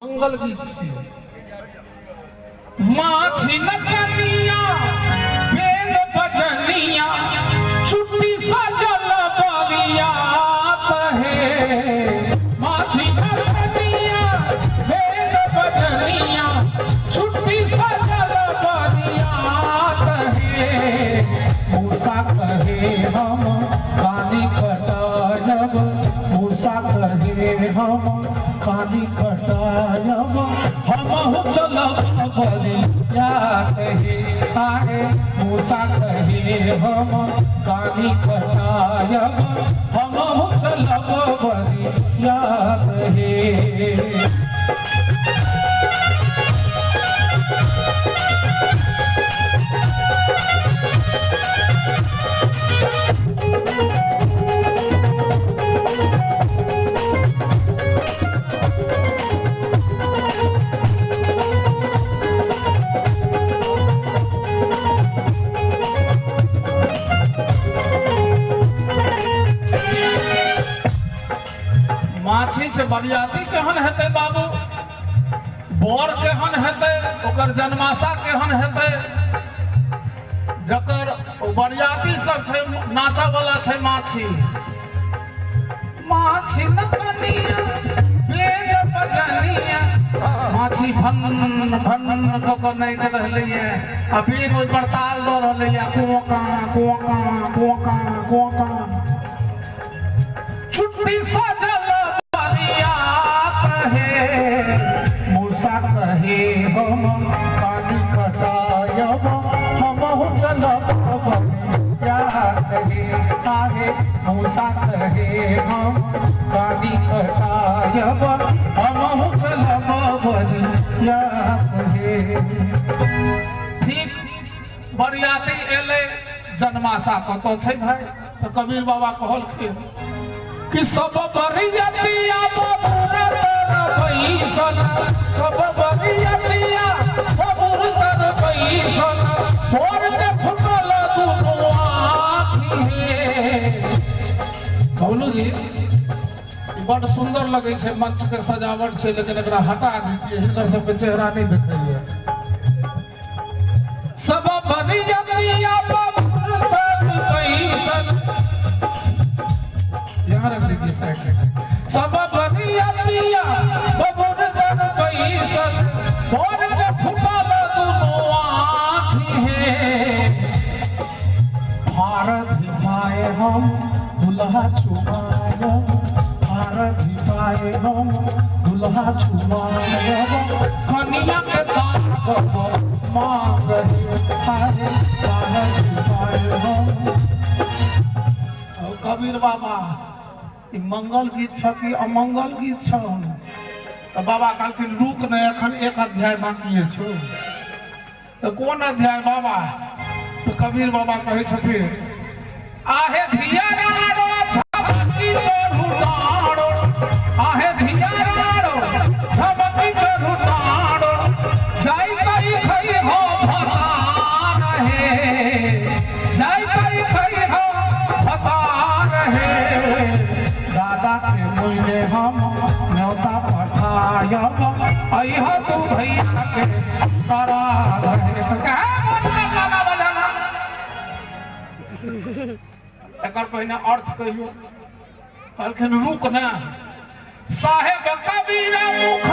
मंगल गीत छियै। माछी नचनिया बेल बजनिया छुट्टी सजल बरियात हे। माछी नचनिया बेल बजनिया छुट्टी सजल बरियात हे। मूसा कहे हम कानी कटायब, मूसा कहे हम कानी कटायब, हमहु चलब बरियात हे। आरे मूसा कहे हम कानी कटायब, हमहु चलब बरियात हे। माछी छै बरियाती केहन हेतै बाबू, बर केहन हेतै, ओकर जन्माशा केहन हेतै, जकर बरियाती सब छै नाचऽ वाला छै माछी। माछी नचनिया बेग बजनिया, माछी भन भन कऽ कऽ नाचि रहलैए आ बेग ओहि पर ताल दऽ रहलैए, कुआँ कुआँ कुआँ कुआँ। चुट्टी सजल बरियात हे, मूसा कहे हम कानी कटायब, हमहु चलब बरियात हे। आहे मूसा कहे हम कानी कटायब, हमहु चलब बरियात हे। ठीक बरियाती एलै, जन्माशा कतऽ छै भाई? तऽ कबीर बाबा कहलखिन कि सब बरियतिया बबुर तर बैसल, सब बरियतिया बबुर तर बैसल, भोर के फुटल दुनू आँखि हे। बबलू जी बड सुंदर लगै छै, मंच के सजावट छै, लेकिन एकरा हटा दितियै, हिनकर सबके चेहरा नहि देखैया। सब बरियतिया बबुर तर बैसल, यहाँ रख दीजिए साइड में। सब बरियतिया बबुर तर बैसल, भोर के फुटल दुनू आँखि हे। भारत पाए हम दुल्हा छुमायब, भारत पाए हम दुल्हा छुमायब, कनिया के दागब मांग हे। आरे भारत पाए हम। कबीर बाबा ई मंगल गीत छ कि अमंगल गीत छ? तऽ बाबा कहलखिन रुक नहि, एखन एक अध्याय बाकी छौ। तऽ कोन अध्याय बाबा? तऽ कबीर बाबा कहै छथिन आहे धिया राड़ो झमकी चढ़ू डाड़ो, आहे धिया राड़ो झमकी चढ़ू डाड़ो, जाई कई खई हो भतार हे, जाई कई खई हो भतार हे। दादा के मुइले हम न्योता पठायब, अइह तू भैया के सराध हे। गाना बजाना एकर पहिने अर्थ कहियो। कहलखिन रुक ने साहेब कबीर मुख